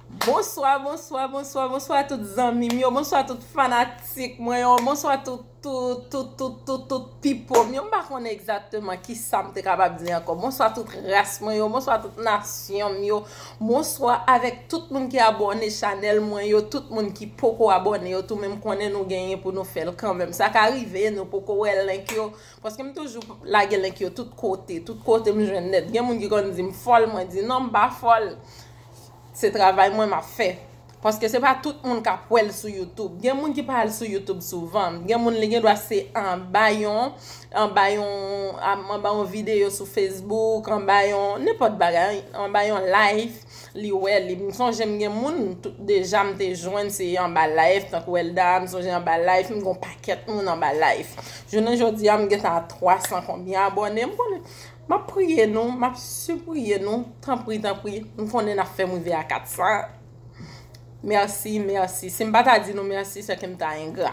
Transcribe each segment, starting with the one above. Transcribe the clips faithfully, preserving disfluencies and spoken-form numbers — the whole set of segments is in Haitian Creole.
Bonswa, bonswa, bonswa, bonswa tout zanmi m yo, bonswa tout fanatik mwen yo, bonswa tout, tout, tout, tout, tout, tout pipo m yo. M pa konnen egzakteman ki sa m te kapab di ankò. Bonswa tout ras mwen yo, bonswa tout nasyon m yo, bonswa avèk tout moun ki abòne chanèl mwen yo, tout moun ki poko abòne yo tou, men m konnen nou genyen pou nou fè l kanmenm. Sa ka rive, nou poko wè link yo, paske m toujou lage link yo tout kote, tout kote m jwenn nèt. Gen moun ki konn di m fòl, mwen di non, m pa fòl. Se travay mwen m ap fè. Paske se pa tout moun k ap wè l sou YouTube. Gen moun ki pa al sou YouTube souvan. Gen moun li gen dwa se anba yon, anba yon, anba yon videyo sou Facebook, anba yon, nenpòt bagay, anba yon live, li wè li. M sonje m gen moun, deja m te jwenn se anba live, tankou Elda, m sonje anba live, m gen yon pakèt moun anba live. Jounen jodi a, m gentan a twa san konbyen abòne, m konnen. M ap priye nou, m ap sipriye nou, tanpri, tanpri, m konnen n ap fè m rive a kat san. Mèsi, mèsi. Si m pa ta di nou mèsi, se ke m ta engra.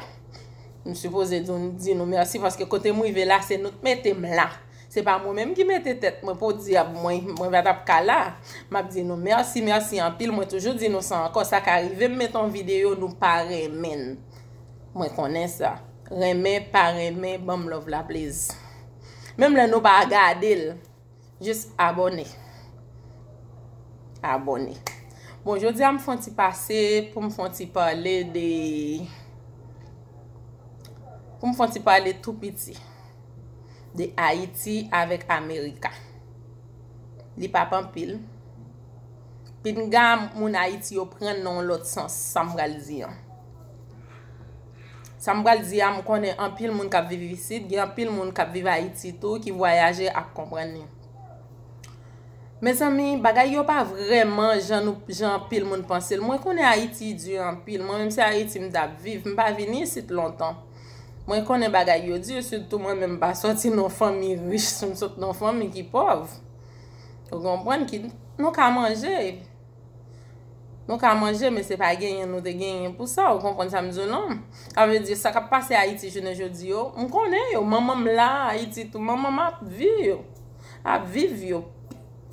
M sipoze di, di nou mèsi paske kote m rive la, se nou t mete m la. Se pa mwen menm ki mete tèt mwen podyab, mwen, mwen pa t ap ka la. M ap di nou mèsi, mèsi anpil. Mwen toujou di nou sa ankò. Sa ka rive m mete yon videyo, nou pa renmen l. Mwen konnen sa. Renmen, pa renmen, ban m love la, please. Menm lè nou pa gade l, jis abòne. Abòne. Bon, jodi a m fè yon ti pase pou m fè yon ti pale de, pou m fè yon ti pale tou piti de Ayiti avèk Amerika. Li p ap anpil. Pinga moun Ayiti yo pran nan yon lòt sans, sa m pral di an. Sa m pral di a, m konnen anpil moun k ap viv isit, gen anpil moun k ap viv Ayiti tou, ki vwayaje ap konprann li. Mezanmi, bagay yo pa vrèman jan nou, jan anpil moun panse l. Mwen konnen Ayiti di anpil. Mwen menm se Ayiti m t ap viv. M pa vin isit lontan. Mwen konnen bagay yo di, sitou mwen menm m pa sòti nan fanmi rich, m sot nan fanmi ki pòv. Ou konprann ki nou ka manje. Nou ka manje, men se pa genyen nou te genyen pou sa, ou konprann sa m di w lan? Sa vle di, sa k ap pase Ayiti jounen jodi yo, m konnen yo, manman m la, Ayiti tou, manman m ap viv yo, ap viv yo,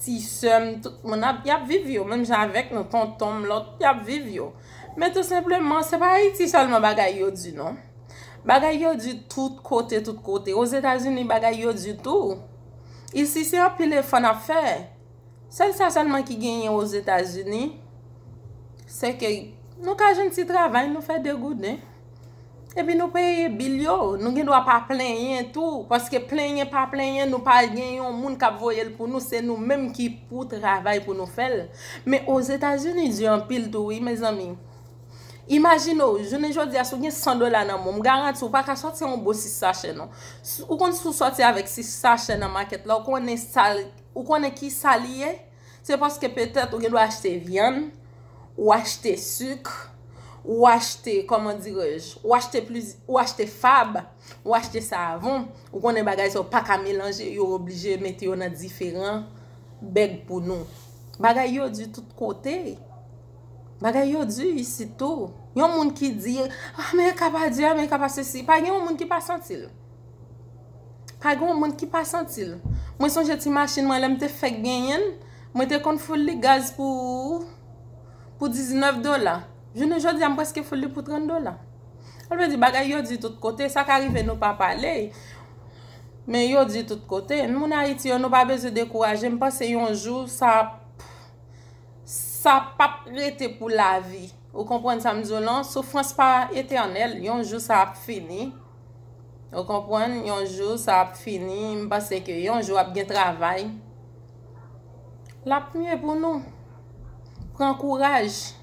ti sè m, tout moun ap, y ap viv yo, menm jan avèk nou, tonton m, lòt, y ap viv yo. Men tou senpleman, se pa Ayiti sèlman bagay yo di, non. Bagay yo di tout kote, tout kote. Ozetazini, bagay yo di tou. Isi, se anpil efò n ap fè. Sèl sa sèlman ki genyen Ozetazini, se ke nou ka jwenn ti travay, nou fè de gouden. Epi nou peye bil yo, nou gen dwa pa plenyen tou, paske plenyen pa plenyen, nou pa gen yon moun k ap voye l pou nou, se nou menm ki pou travay pou nou fè l. Men Ozetazini di anpil tou, wi, mezanmi. Imajine w, jounen jodi a, si w gen san dola nan men w, m garanti w pa ka sòti yon bon sis sachè, non. S-, ou konn si w sòti avèk sis sachè nan makèt la, ou konnen sa, ou konnen ki sa li ye? Se paske petèt ou gen dwa achte vyann, ou achte sik, ou achte, kòman dirèj, ou achte pliz-, ou achte fab, ou achte savon, ou konnen bagay sa yo pa ka melanje, yo oblije mete yo nan diferan bèg pou nou. Bagay yo di tout kote. Bagay yo di isit tou. Yon moun ki di, "Ah, Amerika pa di, Amerika pa sesi." Pa gen yon moun ki pa santi l. Pa gen yon moun ki pa santi l. Mwen sonje ti machin mwen, lè m te fèk genyen l, mwen te konn foul li gaz pou, pou diznèf dola. Jounen jodi a, m prèske foul li pou trant dola. Sa vle di, bagay yo di tout kote, sa ka rive nou pa pale. Men yo di tout kote. Moun Ayiti yo, nou pa bezwen dekouraje. M panse yon jou, sa ap, sa p ap rete pou lavi. Ou konprann sa m di w lan? Soufrans pa etènèl. Yon jou, sa ap fini. Ou konprann? Yon jou, sa ap fini. M panse ke yon jou, ap gen travay. L ap mye pou nou. Pran kouraj.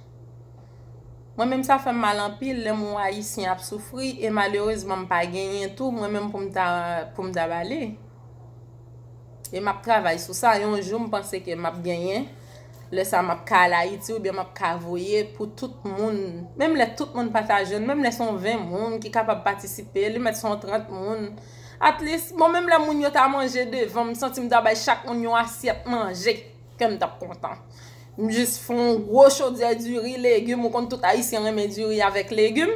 Mwen menm, sa fè m mal anpil lè m wè Ayisyen ap soufri, e malerezman, m pa genyen tou, mwen menm, pou m ta, pou m ta bale. E m ap travay sou sa. Yon jou, m panse ke m ap genyen. Lè sa, m ap ka al Ayiti oubyen m ap ka voye pou tout moun. Menm lè tout moun pa ta jwenn, menm lè se yon ven moun ki kapab patisipe, li mèt se yon trant moun. At least, bon, menm lè moun yo ta manje devan m, m santi m ta bay chak moun yon asyèt manje, kè m t ap kontan. M jis fè yon gwo chodyè diri, legim, ou konn tout Ayisyen renmen diri avèk legim.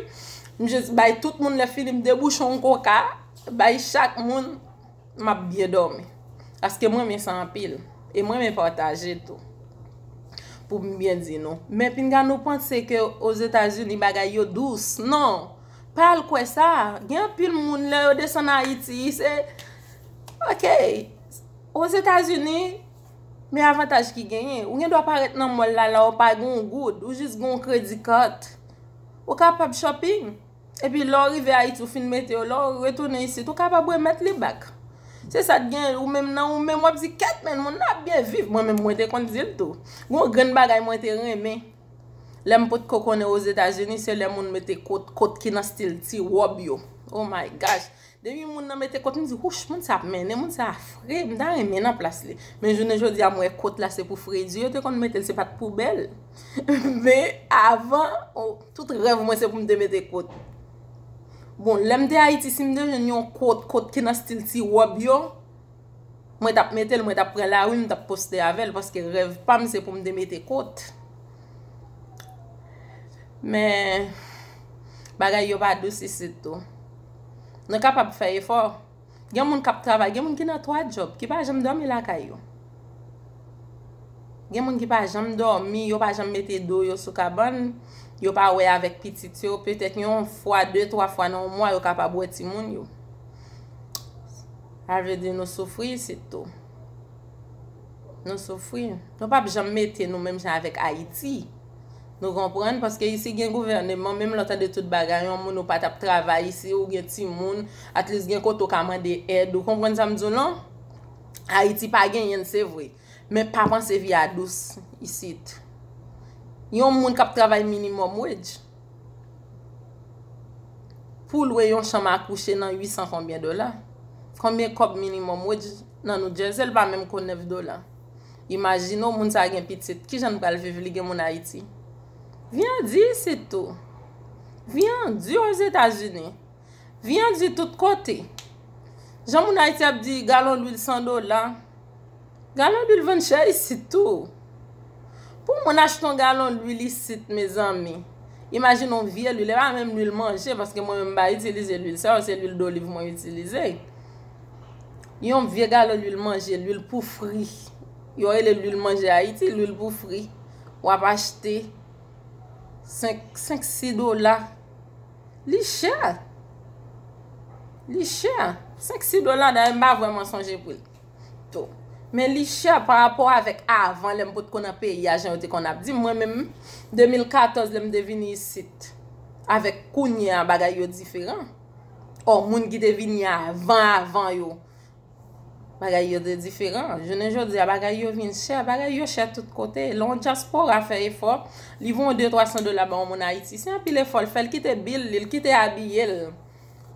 M jis bay tout moun, lè fini, m debouche yon koka, bay chak moun, m ap byen dòmi. Paske m renmen sa anpil. E m renmen pataje tou. Pou m byen di nou. Men pinga nou panse ke Ozetazini bagay yo dous. Non. Pa al kwè sa. Gen anpil moun lè yo desann Ayiti, se, ok. Ozetazini, men avantaj ki genyen. Ou gen dwa parèt nan mall la, la ou pa gen yon goud. Ou jis gen yon kredi kat. Ou kapab shopping. Epi lè w rive Ayiti, ou fin mete yo, lè w retounen isit, ou kapab remèt li back. Se sa k gen, ou menm nan ou menm, w ap di, kèt, men moun nan ap byen viv. Mwen menm, mwen te konn di l tou. Gon grenn bagay mwen te renmen. Lè m potko konnen Ozetazini, se lè moun mete kot, kot ki nan stil ti wòb yo. Oh my gosh. Depi moun nan mete kot, m di, wouch, moun sa ap mennen, moun sa fre, m ta renmen nan plas li. Men jounen jodi a, m wè kot la se pou fredi yo te konn mete l, se pa t pou bèl. Men avan, oh, tout rèv mwen se pou m te mete kot. Bon, lè m te Ayiti, si m te jwenn yon kot, kot ki nan stil ti wòb yo, mwen t ap mete l, mwen t ap pran lari, m t ap poste avè l, paske rèv pa m se pou m te mete kot. Men, bagay yo pa dous isit tou. Nou kapab fè efò. Gen moun k ap travay, gen moun ki nan twa djòb, ki pa janm dòmi lakay yo. Gen moun ki pa janm dòmi, yo pa janm mete do yo sou kabann, yo pa wè avèk pitit yo, petèt yon fwa, de, twa fwa nan yon mwa, yo kapab wè timoun yo. Sa vle di nou soufri isit tou. Nou soufri. Nou p ap janm mete nou menm jan avèk Ayiti. Nou konprann? Paske isi gen gouvèneman, menm lè w tande tout bagay, yon moun ou pa t ap travay isi, ou gen timoun, at least gen kote w ka mande èd. Ou konprann sa m di w lan? Ayiti pa genyen l, se vre. Men pa panse vi a dous isit. Yon moun k ap travay minimum wage, pou lwe yon chanm a kouche nan uit san konbyen dola? Konbyen kòb minimum wage nan New Jersey? L pa menm ko nèf dola. Imajine w, moun sa gen pitit, kijan l pral viv? Li gen moun Ayiti. Vi an di isit tou. Vi an di Ozetazini. Vi an di tout kote. Jan moun Ayiti ap di galon lwil san dola, galon lwil vann chè isit tou. Pou moun achte yon galon lwil isit, mezanmi, imajine yon vye lwil, e pa menm lwil manje, paske mwen menm m pa itilize lwil sa yo, se lwil doliv mwen itilize. Yon vye galon lwil manje, lwil pou fri. Yo rele lwil manje Ayiti, lwil pou fri. W ap achte senk, senk, sis dola. Li chè. Li chè. Senk, sis dola, dayè m pa vrèman sonje pri l tou. Men li chè pa rapò avèk avan, lè m potko nan peyi a, jan yo te konn ap di m. Mwen menm, de mil katòz, lè m te vini isit, avèk kounye a, bagay yo diferan. Ò, moun ki te vini avan, avan yo, bagay yo te diferan. Jounen jodi a, bagay yo vin chè, bagay yo chè tout kote. Lè yon dyaspora fè efò, li voye yon de, twa san dola ba yon moun Ayiti, se anpil efò l fè, l kite bil li, l kite abiye l.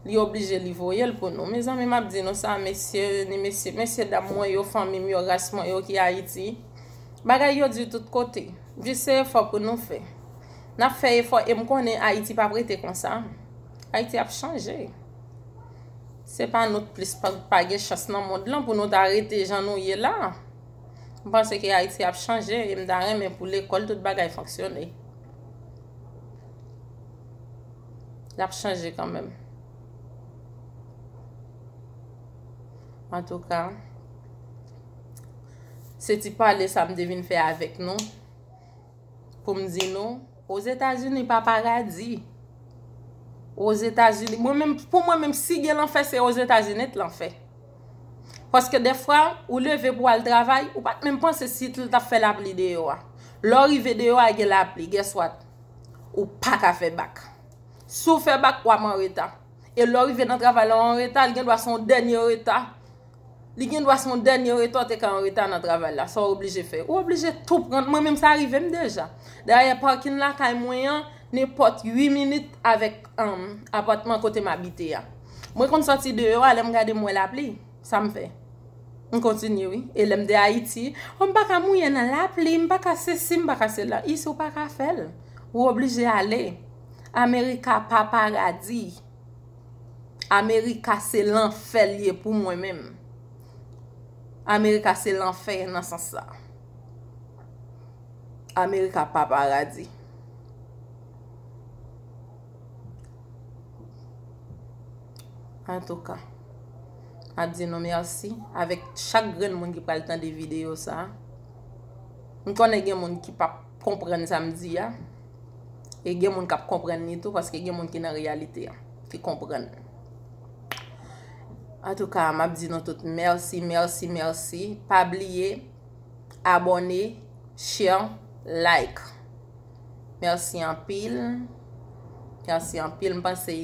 Li oblije li voye l pou nou. Mezanmi, m ap di nou sa, mesye, ni mesye, mesye dam mwen yo, fanmi m yo, ras mwen yo ki Ayiti, bagay yo di tout kote. Jis se efò pou nou fè. N ap fè efò e m konnen Ayiti p ap rete konsa. Ayiti ap chanje. Se pa nou t plis pa, pa gen chans nan mond lan pou nou ta rete jan nou ye la. M panse ke Ayiti ap chanje e m ta renmen pou lekòl tout bagay fonksyone. L ap chanje kanmenm. Antouka, se ti pale sa m te vin fè avèk nou. Pou m di nou, Ozetazini pa paradi. Ozetazini, mwen menm, pou mwen menm, si gen lanfè, se Ozetazini t lanfè. Paske dèfwa, ou leve pou al travay, ou pa t menm panse si l t ap fè lapli deyò a. Lè w rive deyò a, gen lapli, guess what? Ou pa ka fè bak. Si w fè bak, w ap an reta. E lè w rive nan travay la, w an reta, li gen dwa se yon dènye reta. Li gen dwa se yon dènye reta, w te ka an reta nan travay la. Sa w oblije fè? Ou oblije tou pran. Mwen menm, sa rive m deja. Dayè, pakin lakay mwen an, nenpòt uit minit avèk, um, apatman kote m abite a. Mwen konn sòti deyò a, lè m gade, m wè lapli. Sa m fè? M kontinye, wi. E lè m te Ayiti, o, m pa ka mouye nan lapli, m pa ka sesi, m pa ka sela. Isi, ou pa ka fè l. Ou oblije ale. Amerika pa paradi. Amerika se lanfè l ye pou mwen menm. Amerika se lanfè nan sans sa. Amerika pa paradi. Antouka, m ap di nou mèsi avèk chak grenn moun ki pral tande videyo sa a. M konnen gen moun ki p ap konprann sa m di a. E gen moun k ap konprann li tou, paske gen moun ki nan reyalite a, ki konprann. Antouka, m ap di nou tout mèsi, mèsi, mèsi. Pa bliye abòne, share, like. Mèsi anpil. Mèsi anpil. M panse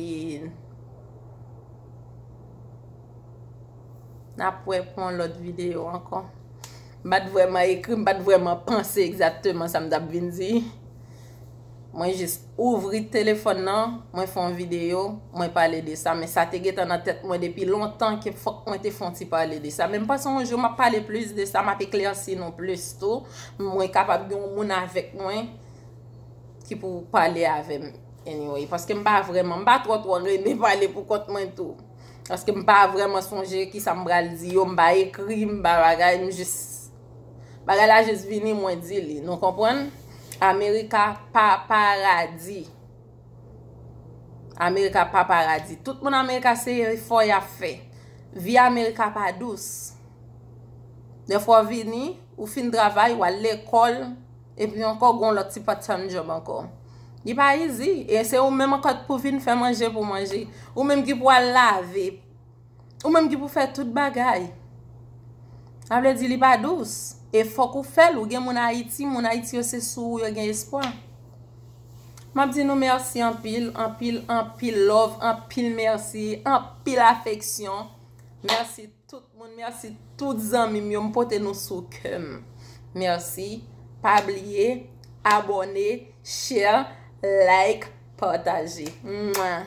n ap wè pou yon lòt videyo ankò. M pa t vrèman ekri, m pa t vrèman panse egzakteman sa m t ap vin di. Mwen jis ouvri telefòn nan, mwen fè yon videyo, mwen pale de sa. Men sa te gentan nan tèt mwen depi lontan ke fòk mwen te fè yon ti pale de sa. Men m panse yon jou m ap pale plis de sa, m ap eklèsi nou plis tou. Mwen kapab gen yon moun avèk mwen ki pou pale avè m. Anyway, paske m pa vrèman, m pa twò twò renmen pale pou kont mwen tou. Paske m pa vrèman sonje kisa m pral di yo, m pa ekri, m pa bagay, m jis, bagay la jis vini, mwen di li. Nou konprann? Amerika pa paradi. Amerika pa paradi. Tout moun Amerika se efò y ap fè. Vi Amerika pa dous. Dèfwa w vini, ou fin travay, w al lekòl, epi ankò gon lòt ti part time job ankò. Li pa easy. E se ou menm ankò k pou vin fè manje pou manje. Ou menm ki pou al lave. Ou menm ki pou fè tout bagay. Sa vle di li pa dous. E fòk ou fè l. Ou gen moun Ayiti, moun Ayiti yo se sou ou yo gen espwa. M ap di nou mèsi anpil, anpil, anpil love, anpil mèsi, anpil afeksyon. Mèsi tout moun, mèsi tout zanmi m yo, m pote nou sou kè m. Mèsi. Pa bliye abòne, share, like, pataje. Mwa.